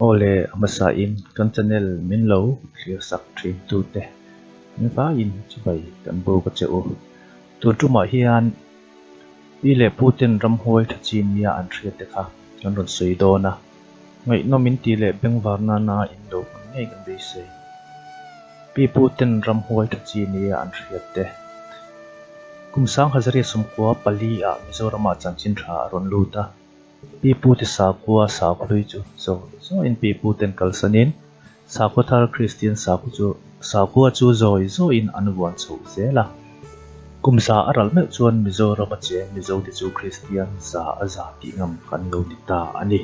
Aw le, a hmasain kan channel min lo thlir sak thin tute min vaiin chibai kan buk a che u. Tun tumah hian pi leh pu ten ramhuai tha chi nia an hriat te kha kan rawn sawi dawn a, ngaihnawm in tih leh bengvar nana in lo hman ngei kan beisei. Pi pu ten ramhuai tha chi nia an hriat te. Kum Sanghazariah 14 ah Mizoramah chanchin tha a rawn lut a. Pi pute sakhua sakhlui chu zawh zawhin pi puten kalsanin sakhua thar Kristian sakhua chu sakhua chu zawi zawiin an vuan chho zel a. Kum za a ral meuh chuan Mizoram a cheng Mizote chu Kristian za a za tih ngam kan lo ni ta a ni.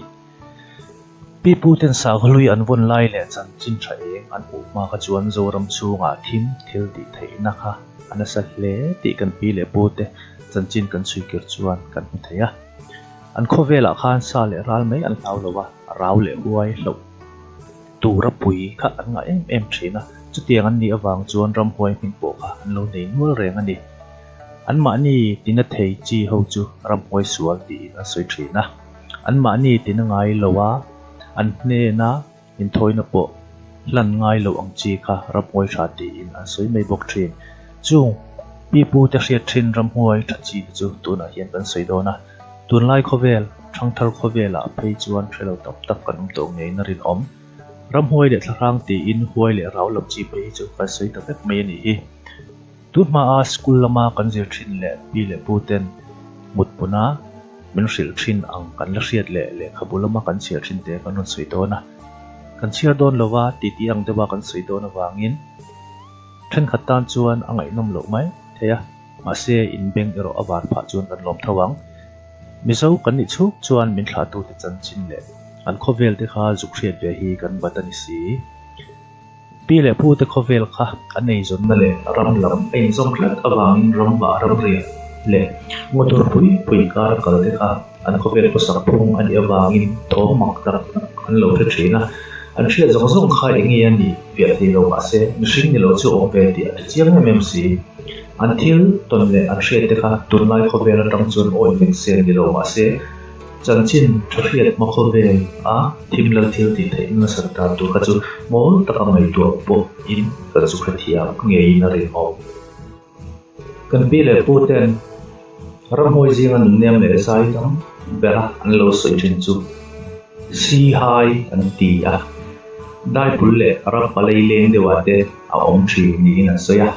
Pi puten sakhlui an vawn lai leh chanchin tha eng an hmuh hma kha chuan Zoram chhungah thim thil tih theihna kha a nasa hle tih kan pi leh pute chanchin kan chhuikir chuan kan hmu thei a. An khawvelah khan sa leh ral mai an hlau lo a, rau leh huai hloh tura pui kha an ngah em em thin a, chutiang an nih avang chuan ramhuai hming pawh kha an lo nei nual reng a ni. Anmahni tina thei chi ho chu ramhuai sual tiin an sawi thin a, anmahni tina ngai lo a, an hnena inthawina pawh hlan ngai lo ang chi kha ramhuai tha tiin an sawi mai bawk thin. Chung pipu te hriat thin ramhuai tha chi te chu tunah hian kan sawi dawn a, tunlai khawvel, thangthar khawvelah phei chuan hre lo tak tak kan awm tawh ngeiin a rinawm. Ramhuai leh thlahrang tiin huai leh rau lam chi phei hi chu kan sawi ta vek mai a nih hi. Tun hmaa school lama kan zir thin leh pi leh pu ten mutpuna min hrilh thin ang kan la hriat leh lehkhabu lama kan chhiar thin te kan rawn sawi dawn a. Kan chhiar dawn lova titi ang deuha kan sawi dawn avangin thenkhat tan chuan a ngaihnawm loh mai thei a, mahse inbeng erawh a var phah chuan kan lawm tho ang. Mizo kan nih chhuk chuan min thlahtute chanchin leh an khawvel te kha zuk hriat ve hi kan bat a ni si. Pi leh pute khawvel kha an eizawnna leh ram lam a inzawm tlat avangin ramvah ramriah leh motor pui pui kar a kal te kha an khawvel khawsak phung a nih avangin thawm mak tak tak an lo hre thin a. An hriat zawng zawng kha eng nge a nih fiah thei lo mahse mihring ni lo chu awm ve tih a hre chiang em em si. An thil tawn leh an hriat te kha tunlai khawvel atang chuan awih vek se ni lo mahse Chanchin tha hriat hma khawvel a thim lal thil tih theih nasat dan tur kha chu mawl taka ngaihtuah pawh in kan zu hrethiam ngeiin a rinawm. Kan pi leh pu ten ramhuai zinga nunnem leh zai dang bera an lo sawi thin chu Sihai an ti a, daipul leh ram palei leng deuhah te a awm thin niin an sawi a.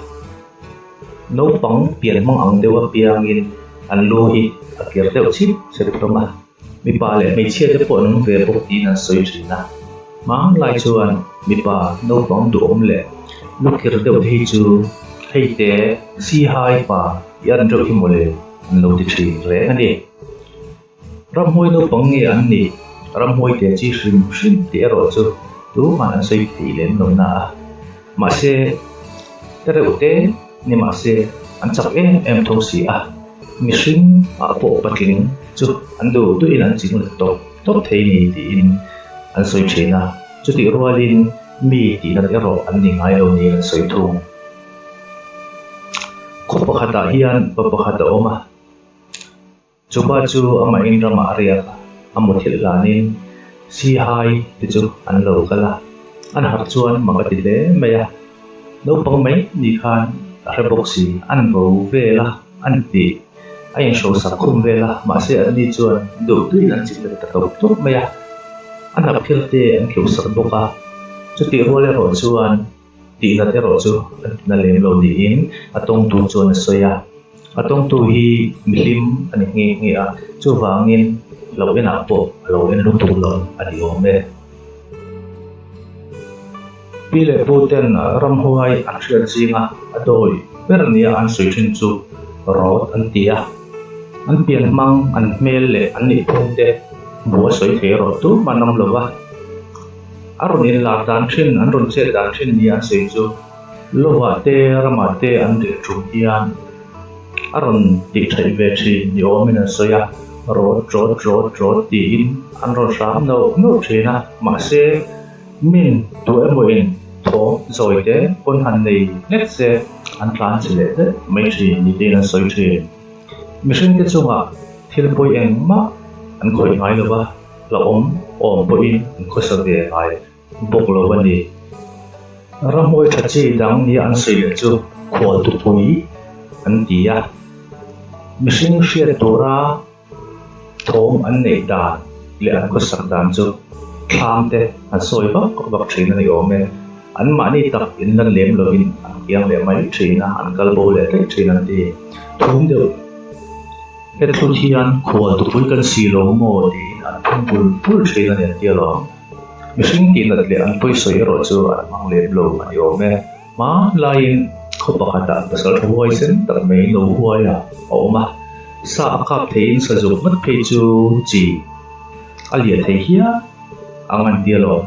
Naupang pian hmang ang deuh apiangin an lu hi a kir deuh chip chep hlawm a, mipa leh hmeichhia te pawh an awm ve bawk tiin an sawi thin a. Hmanglai chuan mipa naupang duhawm leh lu kir deuh te hi chu hei te Sihai pa i an reuh hi mawle an lo ti thin reng a ni. Ramhuai naupang nge an nih? Ramhuai te chi hrim hrim tih erawh chu tumah an sawi thei lem lo na a. Mahse, te reuh te ni mahse an chak em em tho si a, mihring ah pawh patling chu an duh duhin an ching let tawp tawp thei ni tiin an sawi thin a, chutih rualin mi tih nat erawh an ni ngai lo niin an sawi thung. Khaw pakhatah hian pa pakhat a awm a. Chupa chu amah in ramah a riak a, a muthilh hlanin Sihai te chu an lo kal a, an harh chuan mak a ti hle mai a, naupang mai ni khan a hre bawk si, an vo vel a, an ti a inhrosak khum vel a, mahse anni chuan duh duhin an chik let ta tawp tawp mai a, a hnapkhir te an kheuhsak bawk a, chutih rual erawh chuan Tihnat erawh chu a tina lem lo niin a tawngtu chuan a sawi a. A tawngtu hi mihlim a ni nghe nghe a, chuvangin lo enah pawh a lo en lutuk lo a ni awm e. Pi leh pu ten ramhuai an hriat zinga a dawi ber nia an sawi thin chu rawt an ti a. An pian hmang, an hmel leh an nihphung te hmu a sawi thei erawh tumah an awm lo va. A rawn inlar dan thin, an rawn chet dan thin nia an sawi chu Lovah te, Ramah te an rih ṭum hian a rawn tih theih ve thin ni awmin an sawi a, rawt rawt rawt rawt tiin an rawn hram neuh neuh thin a, mahse min tu emawin thawm zawi te pawn han nei hlek se an tlan chi leh daih mai thin ni tiin an sawi thin. Mihringte chungah thil pawi engmah an khawih ngai lo va. hlauhawm awm pawhin an khawsa ve ngai bawk lo a ni. Ramhuai tha chi dang nia an sawi leh chu khualtupui an ti a, mihring hriat tura thawm an neih dan leh an khawsak dan chu thlam te an sawi vak vak thin a ni awm e. An mahni tak in lan lem lovin an kiang leh mai thin a, an kal bo leh daih thin an ti. Thum deuh hethlut hian khualtupui kan si lo maw tiin an phun bul bul thin a ni an ti alawm. Mihring tihnat leh an pawisawi erawh chu an hmang lem lo a ni awm e. Hmanlaiin khaw pakhatah pasal tha huaisen tak mai no huai a a awm a, sa a kap theiin sazuk ngat phei chu chi a liah thei hial ang an ti alawm.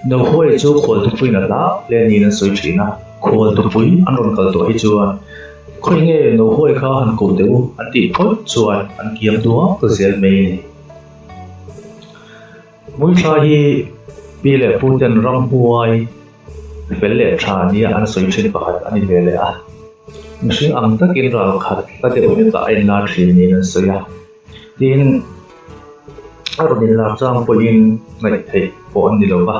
No huaia chu khualtupuiin a hlau hle niin an sawi thin a, khualtupui an rawn kal tawh hi chuan khawi nge no huai kha han koh teh u an tih phawt chuan an kiam duak zel mai a ni. Hmuithla hi pi leh pu ten ramhuai fel leh tha nia an sawi thin pakhat a ni ve leh a. Mihring ang takin ral khat hla deuh hlekah a inlar thin niin an sawi a. Tin, a rawn inlar chang pawhin ngaih theih pawh an ni lo va,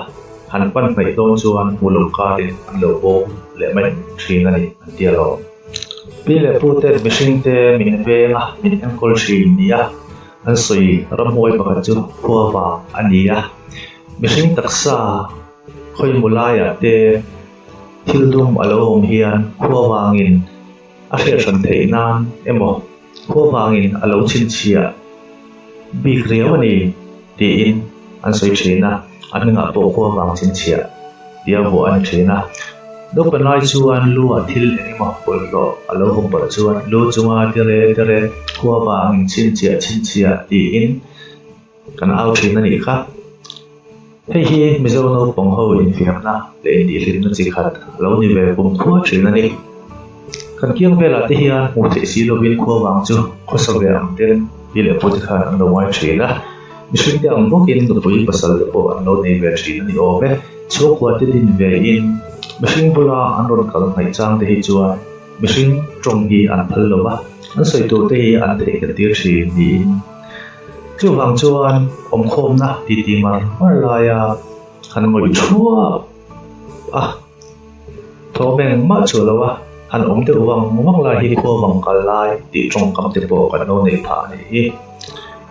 han pan hnaih dawn chuan hmu lo karin an lo bawm leh mai thin a ni an ti alawm. Pi leh pu ten mihringte min veng a, min enkawl thin nia. An sawi ramhuai pakhat chu khua vang a ni a, mihring taksa khawimaw laiah te thil dum a lo awm hian khua vangin a hriat hran theih nan emaw khua vangin a lo chhinchhiah bik riau a ni tiin an sawi thin a, a hmingah pawh khua vang chhinchhiah tia vuah a ni thin a. Naupang lai chuan lu ah thil eng emaw bawlhhlawh a lo awm palh chuan lu chunga tere tere khua vangin chhinchhiah chhinchhiah tiin kan au thin a nih kha. Hei hi Mizo naupang ho infiamna leh intihhlimna chi khat a lo ni ve kum khua thin a ni. Kan kiang velah te hian hmuh theih si lovin khua vang chu khawsa ve ang ten pi leh pute khan an lo ngai thin a. Mihring te ang bawkin nupui pasal te pawh an lo nei ve thin a ni awm e. Chhungkua te din ve in mihring bula an rawn kal hnaih chang te hi chuan mihring tawng hi an phal lo va, an sawi tur te hi an theihngilh tir thin niin. Chuvang chuan awmkhawmna titi mar mar laia han ngawih thuap a, thawm engmah chu lo a, han awm deuh vang vang lai hi khua vang kal lai tih tawngkam te pawh kan lo neih phah a nih hi.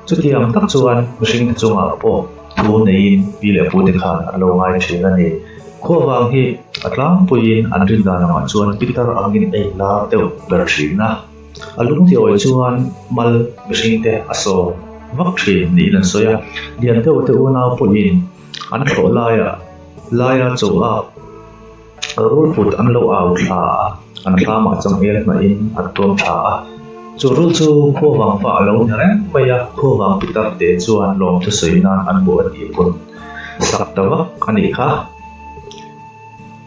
Chutiang tak chuan mihring te chungah pawh thu neiin pi leh pute khan an lo ngai thin a ni. Khua vang hi a tlangpuiin an rin dan angah chuan pitar angin a inlar deuh ber thin a. A lungtiawi chuan mal mihring te a sawm vak thin niin an sawi a. Lian deuh te unau pawhin an thlawh laia laia chaw ak Rulput an lo au thla a, an thlamah changel hnahin an tuam tha a. Chu rul chu khuavang fa a lo ni reng mai a, khuavang pitar te chuan lawmthu sawi nan an buh a tih pawn sak ta vak a nih kha.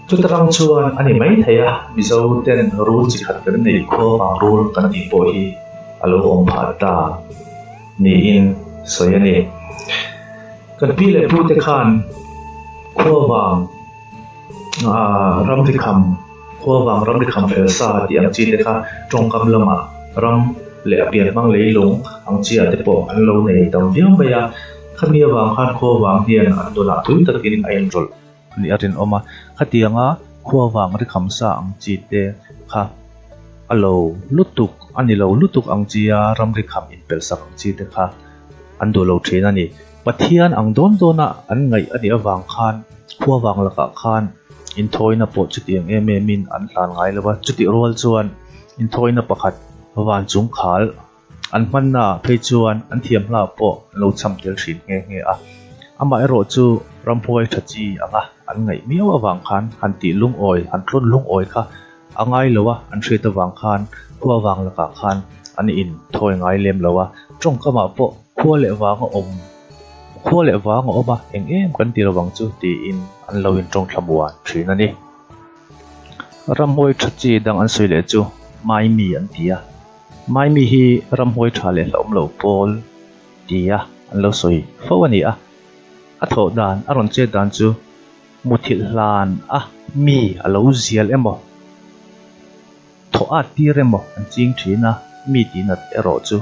Chuta rang chuan a ni mai thei a, Mizo ten rul chi khat kan neih khuavang rul kan tih pawh hi a lo awm phah ta niin sawi a ni. Kan pi leh pu te khan khuavang Ramri kham, khuavang ramri kham fel sa tih ang chi te kha tawngkam lamah ram leh a pian hmang leilung ang chi ah te pawh an lo nei tam viau mai a. Khami avang khan khuavang hian an nunah tui takin a inrawlh a nih a rinawm a. Khatianga khuavang ri kham sa ang chi te kha a lo lutuk a ni lo lutuk ang chi a ramri kham inpelh sak ang chi te kha an duh lo thin a ni. Pathian ang dawn dawna an ngaih a nih avang khan khuavang lakah khan inthawina pawh chutiang em emin an hlan ngai lo va, chutih rual chuan inthawina pakhat van chung khal an hmannaah phei chuan an thiam hla pawh an lo cham tel thin nghe nghe a. Amaherawh chu ramhuai tha chi anga an ngaih miau avang khan han tih lungawi, han tlawn lungawi kha a ngai lo a, an hriat avang khan khuavang lakah khan an inthawi ngai lem lo a, tawngkamah pawh Khua leh vang a awm, khua leh vang a awm a, eng em kan ti lovang chu tiin an lo intawng thla muan thin a ni. Ramhuai tha chi dang an sawi leh chu Maimi an ti a, Maimi hi ramhuai tha leh hlauhawm lo pawl tia an lo sawi fo a ni a, a thawh dan, a rawn chet dan chu muthilh hlan a mi a lo zial emaw, Thaw at tir emaw an ching thin a, mi tih nat erawh chu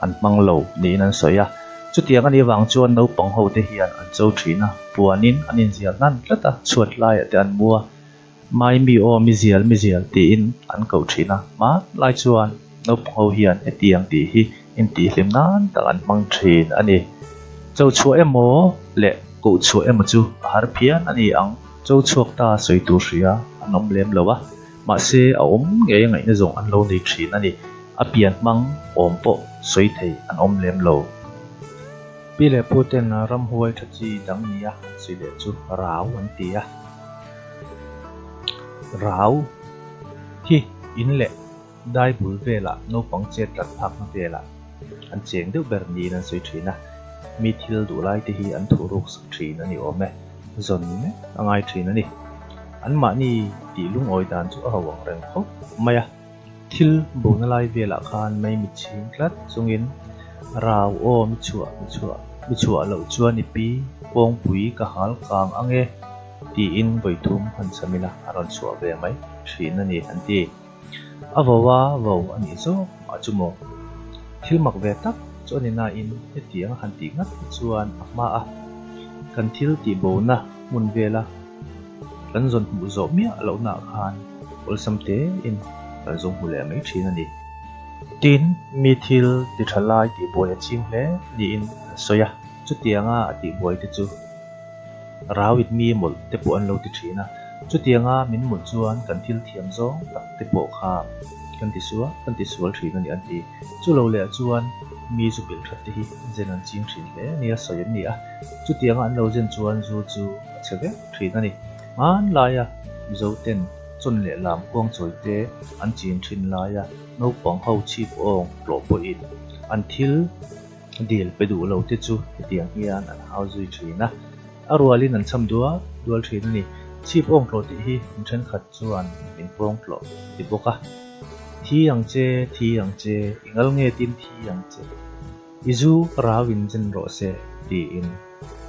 an hmang lo niin an sawi a. Chutiang a nih avang chuan naupang ho te hian an cho thin a, puanin an inzial hnan tlat a, chhuat laiah te an mu a, Mai mi aw mi zial mi zial tiin an koh thin a, hmanlai chuan naupang ho hian hetiang tih hi intihhlim nan tak an hmang thin a ni. Cho chhuah emaw leh koh chhuah emaw chu a har phian a ni ang. Cho chhuak ta sawi tur hria an awm lem lo a, mahse a awm ngei a ngaihna zawng an lo nei thin a ni. A pian hmang awm pawh sawi thei an awm lem lo. Pi leh pu ten ramhuai tha chi dang nia an sawi leh chu rau an ti a. Rau hi in leh dai bul velah naupang chet tlat phakna velah an cheng deuh ber niin an sawi thin a. Mi thil duh lai te hi an thuh ruk sak thin a ni awm e. Zawn mek a ngai thin a ni. Anmahni tih lungawi dan chu a ho ang reng khawp mai a. Thil bona lai velah khan mei mi chhing tlat chungin rau aw mi chhuah mi chhuah mi chhuah loh chuan i pi kawngpui ka hal kang ang e tiin vawi thum han cham ila a rawn chhuah ve mai thin a ni an ti. A vo a vo a nih zawk mah chu maw? Thil mak ve tak chu a ni nain hetiang a han tih ngat hi chuan a hma a kan thil tihbona hmun vela kan zawn hmuh zawh miah lohnaah khan awlsam tein kan zawng hmu leh mai thin a ni. Tin, mi thil ti tha lai tihbuai a ching hle niin an sawi a, chutianga a tihbuai te chu rauit mi mawlh te pawh an lo ti thin a, chutianga min mawlh chuan kan thil thiam zawng tak te pawh kha kan ti sual kan ti sual thin a ni an ti. Chu lo leh chuan mi zu bilh that te hi zen an ching thin hle nia sawi an ni a, chutianga an lo zen chuan zu chu a chhe vek thin a ni. Hmanlaia Mizoten chawn leh lam kuang chawi te an chin thin laia naupang ho chhip awng tlawh pawhin an thil dil pe duh lo te chu hetiang hian an hau zui thin a, a rualin an cham dual dual thin a ni. Chhip awng tlawh tih hi min thenkhat chuan min pawng tlawh ti bawk a, Thi ang che, thi ang che, i ngal nge tin thi ang che. I zu rau in zen rawh se, tiin.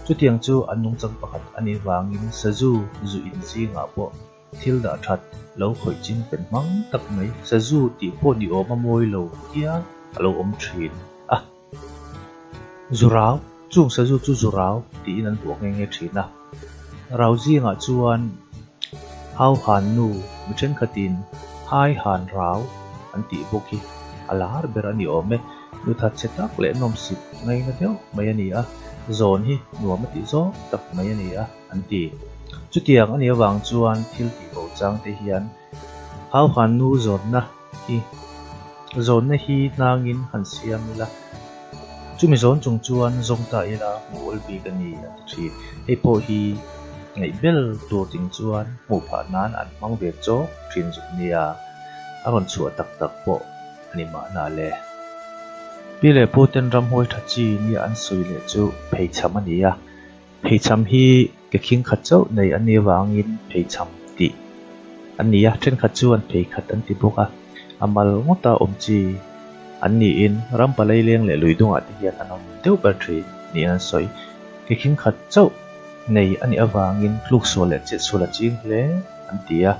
Chutiang chu an nungchang pakhat a nih vangin sazu zu in zingah pawh thil dah that lo khawih ching pen hmang tak mai sazu tih pawh ni awm a mawi lo hial a lo awm thin a. Zu rau, chung sazu chu zu rau tiin an vuah nghe nghe thin a. Rau zingah chuan Hau Han nu mi thenkhatin Hai Han Rau an tih bawk hi a lar ber a ni awm e. Nu that chhe tak leh nawmsip ngaina deuh mai a ni a, zawn hi nuam a tih zawng tak mai a ni a an ti. Chutiang a nih avang chuan thil tih bo chang te hian Hau Han nu zawnna hi zawnna hi hnangin han siam ila, chumi zawn chung chuan zawng ta ila hmuh awl bik a ni a ti thin. Hei pawh hi ngaihbel tur ting chuan hmuh phah nan an hmang ve chawk thin zuk nia, a rawn chhuah tak tak pawh a ni mahna le. Pi leh Pu ten ramhuai tha chi nia an sawi leh chu pheichham a ni a, Pheichham hi ke khing khat chauh nei an nih avangin pheichham tih an ni a, thenkhat chuan pheikhat an ti bawk a, a mal ngawta awm chi an niin ram palai leng leh lui dungah te hian an awm deuh ber thin niin an sawi. Ke khing khat chauh nei a nih avangin tluksual leh chetsual a ching hle an ti a,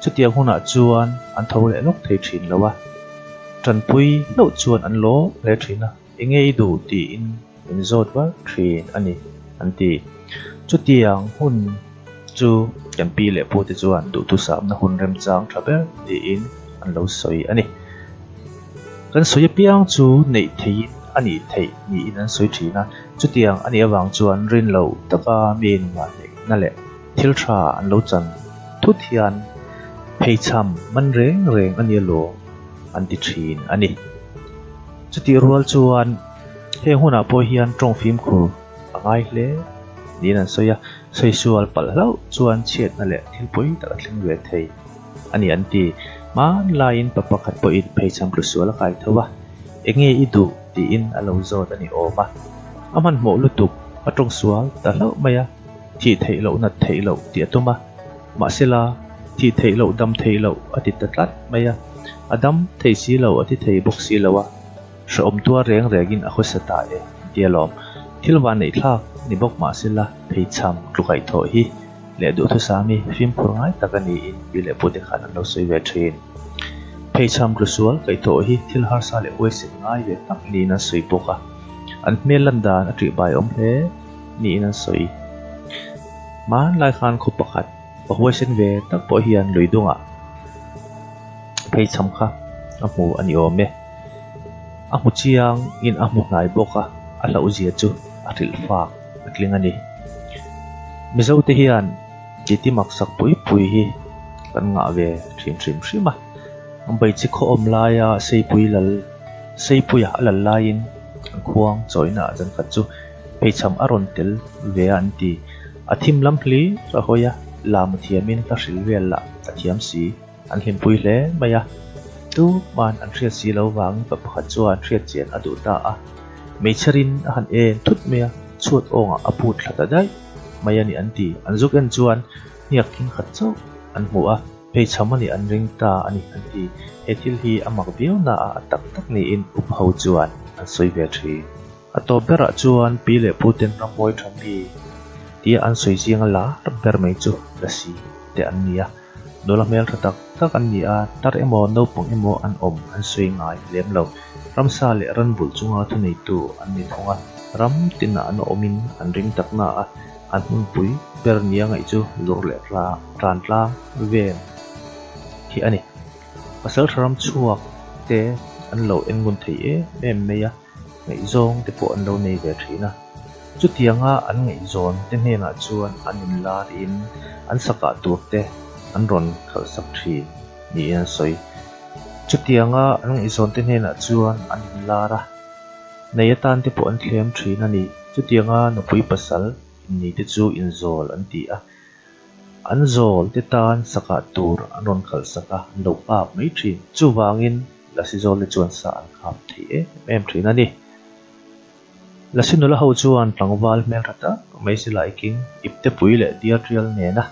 chutiang hunah chuan an tho leh lawk thei thin lo a, tanpui hlauh chuan an lawm hle thin a. Enge i duh tiin min zawt var thin a ni, an ti. Chutiang hun chu kan pi leh pute chuan duhthusapna hun remchang tha ber tiin an lo sawi a ni. Kan sawi apiang chu neih theihin a nih theih niin an sawi thin a, chutiang a nih avang chuan rin lo taka mi inngahneihna leh thil tha an lo chan thut hian pheichham man reng reng a nia lawm an ti thin a ni. Chutih rual chuan heng hunah pawh hian tawng fimkhur a ngai hle niin an sawi a, sawi sual palh hlauh chuan chhiatna leh thil pawi tak a thleng ve thei a ni an ti. Hmanlaiin pa pakhat pawhin pheichham tlu sual a kai tho a, enge i duh tiin a lo zawt a ni awm a, a hmanhmawh lutuk a tawng sual ta hlauh mai a, thih theih loh nat theih loh tih a tum a, mahsela thih theih loh dam theih loh a ti ta tlat mai a, a dam thei si lo a ti thei bawk si lo a, hrehawm tuar reng rengin a khawsa ta e an ti alawm. Thil van neih thlak ni bawk mahsela pheichham tlukaih thawh hi leh duhthusam hi fimkhur ngai tak a niin pi leh pute khan an lo sawi ve thin. Pheichham tlu sual kaihthawh hi thil harsa leh huaisen ngai ve tak niin an sawi bawk a. An hmel lan dan a ṭihbai awm hle niin an sawi. Hmanlai khan khaw pakhat pa huaisen ve tak pawh hian lui dungah pheichham kha a hmu a ni awm e. A hmu chiang in a hmu hnai bawk a, a hlauhzia chu a hrilh fak a tling a ni. Mizote hian titi maksak pui pui hi kan ngah ve thin hrim hrim a. Beichi khaw awm laia Seipui lal Seipuia a lal laiin an khuang chawina ah zan khat chu pheichham a rawn tel ve a an ti. A thim lam hlir a hawi a, lam a thiamin hla hril vel lah a thiam si. An hlimpui hle mai a, tuman an hriat si lo vangin pa pakhat chuan hriat chian a duh ta a. Meichherin a han en thut mai a, chhuat awngah a put thla ta daih mai a ni an ti. An zuk en chuan hniak thing khat chauh an hmu a. Pheichham a nih an ring ta a ni an ti. He thil hi a mak viau na a a tak tak niin upa ho chuan an sawi ve thin. A tawp berah chuan pi leh pu ten rammawi tha mi tia an sawi zinga lar ber mai chu Lasi te an ni a. Nula hmel tha tak tak an ni a, tar emaw naupang emaw an awm an sawi ngai lem lo. Ramsa leh ranbulh chunga thuneitu an ni thung a, ram tinah an awmin an ring tak na a, An hmunpui ber nia ngaih chu lur leh tlan tlang vel hi a ni. Pasal tha ram chhuak te an lo en ngun thei em em mai a, ngaihzawng te pawh an lo nei ve thin a. Chutianga an ngaihzawn te hnenah chuan an inlar in an sakah tur te an rawn khalhsak thin niin an sawi. Chutianga an ngaihzawn te hnenah chuan an inlar a. Nei atan te pawh an thlem thin a ni. Chutianga nupui pasal inni te chu inzawl an ti a. An zawl te tan sakah tur an rawn khalhsak a, an lo kap mai thin. Chuvangin Lasi zawl te chuan sa an kap thei em em thin a ni. Lasi nula ho chuan tlangval hmeltha tak mai silai king iptepui leh diartial nena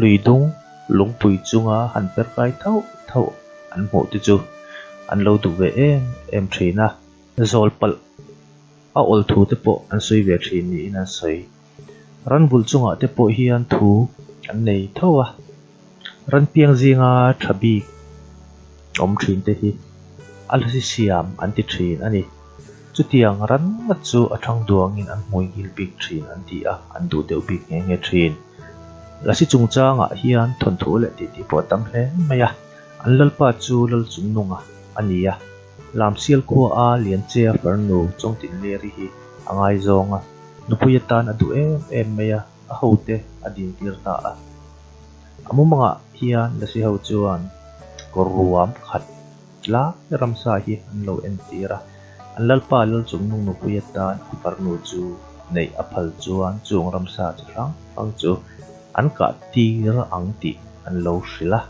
lui dung lungpui chunga han per kai thauh thauh an hmuh te chu an lo duh ve em em thin a. Zawl palh a awl thu te pawh an sawi ve thin niin an sawi. Ranvulh chungah te pawh hian thu an nei tho a, ranpiang zinga tha bik awm thin te hi a la si siam an ti thin a ni. Chutiang ran ngat chu a thang duangin an hmui ngil bik thin an ti a, an duh deuh bik nghe nghe thin. Lasi chungchangah hian thawnthu leh titi pawh a tam hle mai a, an lalpa chu Lalchungnunga a ni a. Lamsial khua a Lianchea farnu Chawngtinleri hi a ngaizawng a, nupui atan a duh em em mai a, a hote a dintir ta a. A mumangah hian Lasi ho chuan kawr ruam khat lai ramsa hi an lo entir a, an lalpa Lalchungnung nupui atan a farnu chu neih a phal chuan chung ramsa chi hrang hrang chu an kah tir ang tih an lo hrilh a.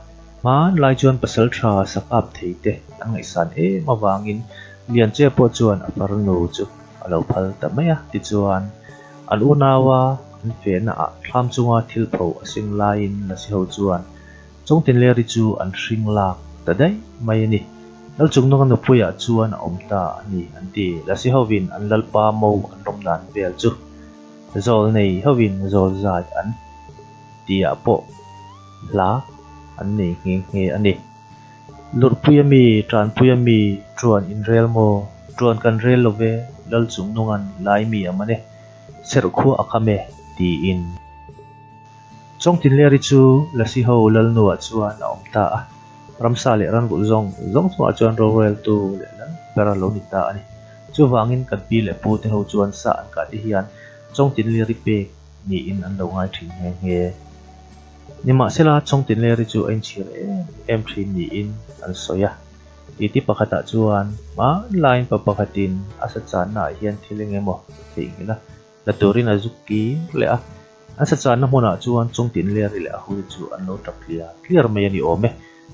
Hmanlai chuan pasal tha sakap thei te an ngaihsan em avangin Lianche pawh chuan a farnu chu a lo phal ta mai a. Tichuan, an unaua an fehna ah thlam chunga thil pho a seng laiin Lasi ho chuan Chawngtinleri chu an hring lak ta daih mai a ni. Lalchungnunga nupuiah chuan a awm ta a ni an ti. Lasi hovin an lalpa mo an rawm dan vel chu zawl nei hovin zawl zai an tihah pawh hla an nei nghe nghe a ni. Lurhpuia mi, Tanpuia mi, Tuan inrel maw? Tuan kan rel lo ve, Lal Chungnunga'n lai mi a man e, serh khua a kham e, tiin. Chawngtinleri chu Lasiho Lalnuah chuan a awm ta a, ramsa leh ranvulh zawng zawng chungah chuan roreltu leh lal ber a lo ni ta a ni. Chuvangin kan pi leh pu te ho chuan sa an kah te hian Chawngtinleri pek niin an lo ngai thin nghe nghe. Nimahsela, Chawngtinleri chu a inchhir em em thin niin an sawi a. Titi pakhatah chuan hmanlaiin pa pakhatin a sa channaah hian thil eng emaw theihnghilh a la turin a zuk kir leh a. An sa channa hmunah chuan Chawngtinleri leh a hute chu an lo tap tliar tliar mai a ni awm e.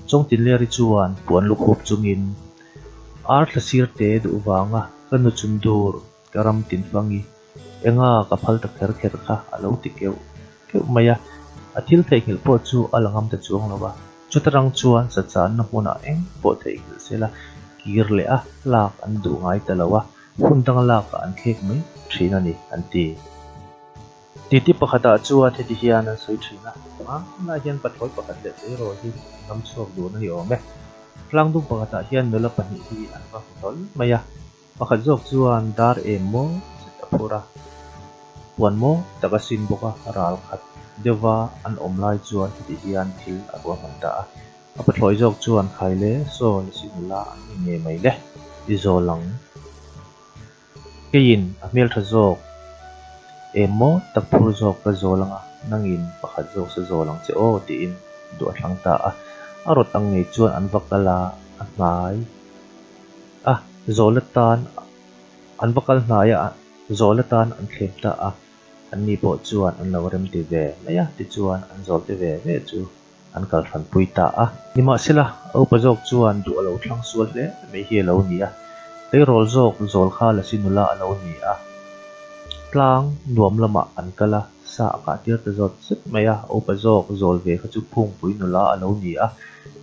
Chawngtinleri chuan puan lukhup chungin ar thla sir te duh vanga ka nu chun dur ka ram tinfangi Enga ka phal ta kher kher kha a lo ti keuh keuh mai a, a thil theihnghilh pawh chu a la ngam ta chuang lo a, chuta rang chuan sachanna hmunah eng pawh theihnghilh se la kir leh a lak an duh ngai ta lo a, hun danga lakah an thlek mai thin a ni an ti. Titi pakhatah chuan heti hian an sawi thin a, hmanlai hian pathlawi pakhat leh tleirawl hi an ram chhuak dun a ni awm e. Tlangdung pakhatah hian nula pahnih hi an va hmu hlawl mai a. Pakhat zawk chuan dar em mawi zet a phur a, puan mawi tak a sin bawk a, ral khat deuhva an awm lai chuan heti hian thil a ruahman ta a. A pathlawi zawk chuan khai le, saw lasi nula an ni ngei mai le, i zawl ang. Keiin a hmeltha zawk em maw tak phur zawk ka zawl anga nangin pakhat zawk sa zawl ang che aw tiin duh a thlang ta a. A rawt ang ngei chuan an va kal a, a hnai a zawl atan an va kal hnai a, zawl atan an thlem ta a. Anni pawh chuan an lo remti ve mai a, tichuan an zawl te ve ve chu. An kal hranpui ta a. Nimahsela, a upa zawk chuan duh a lo thlang sual hle mai hi a lo ni a. Tleirawl zawk zawl kha Lasi nula a lo ni a. Tlang nuam lamah an kal a, sa a kah tir ta zawt zet mai a. A upa zawk zawl ve kha chu Phungpui nula a lo ni a.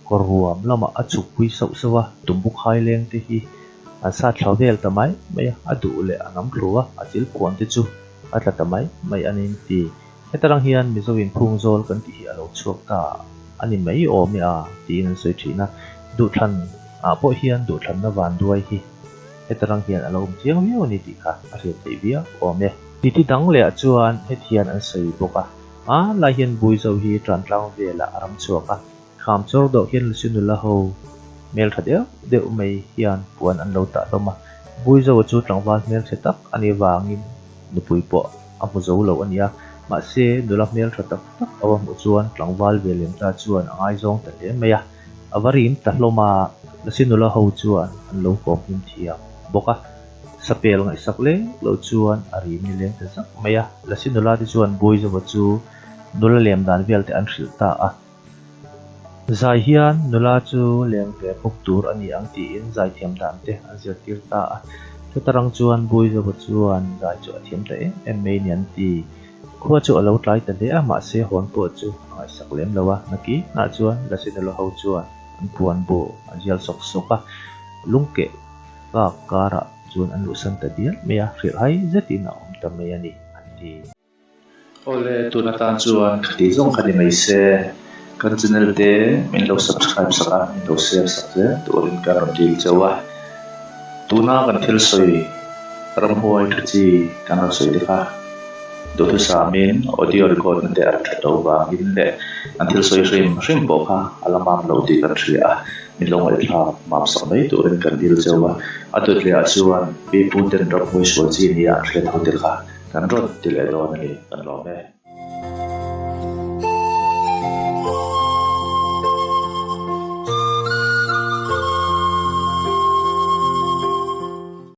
Kawr ruam lamah a chhukpui sauh sauh a, tumbu khai leng te hi an sat thla vel ta mai mai a. A duh leh a nam thlu a, a chil phuan te chu a tla ta mai mai a ni ti. Heta lang hian Mizo inphung zawl kan tih hi a lo chhuak ta a ni mai awm e a tiin an sawi thin a, duhthlan ah pawh hian duhthlanna vanduai hi heta lang hian a lo awm chiang viau a ni tih kha a hriat theih viau awm e. Titi dang leh ah chuan heti hian an sawi bawk a, hmanlai hian Buizo hi Trantlang velah a ram chhuak a, Kham chawr dawh hian Lucy nula ho hmeltha deuh deuh mai hian puan an lo tah hlawm a, Buizoa chu tlangval hmelchhe tak a nih vangin nupui pawh a hmu zo lo a ni a, mahse nula hmeltha tak tak a va hmuh chuan tlangval ve lem ta chuan a ngaizawng ta hle mai a, a va rim ta hlawm a, Lucy nula ho chuan an lo kawm hlim thiam bawk a, sapel ngaihsak lek lo chuan a rim ni leng ta zak mai a, Lucy nula te chuan Buizoa chu nula lem dan vel te an hrilh ta a. Zai hian nula chu leng ve bawk tur a ni ang tiin zaithiam dan te an zirtir ta a. Chutarang chuan Buizova chuan zai chu a thiam ta em em mai ni an ti. Khua chu a lo tlai ta hle a, mahse hawn pawh chu a ngaihsak lem lo a. Nakinah chuan Lasi nula ho chuan an puan bu an zial sawk sawk a, lungkeh kak karah chuan an luhsan ta dial mai a, hrilhhai zetin a awm ta mai a ni an ti. Awle, tun atan chuan khati zawng kha ni mai se, kan channel te min lo subscribe sak a, min lo share sak zel turin kan rawn dil chauh a. Tuna kan thil sawi ramhuai tha chi kan rawn sawi te kha duhthusamin audio record na te a tha to vangin leh kan thil sawi hrim hrim pawh kha a la mam lo tih kan hria a, min lo ngaihthlak mam sak mai turin kan dil chauh a. A dawt leh ah chuan pipu ten ramhuai sual chi nia an hriat ho te kha Kan rawn ti leh dawn a ni, kan lawm e.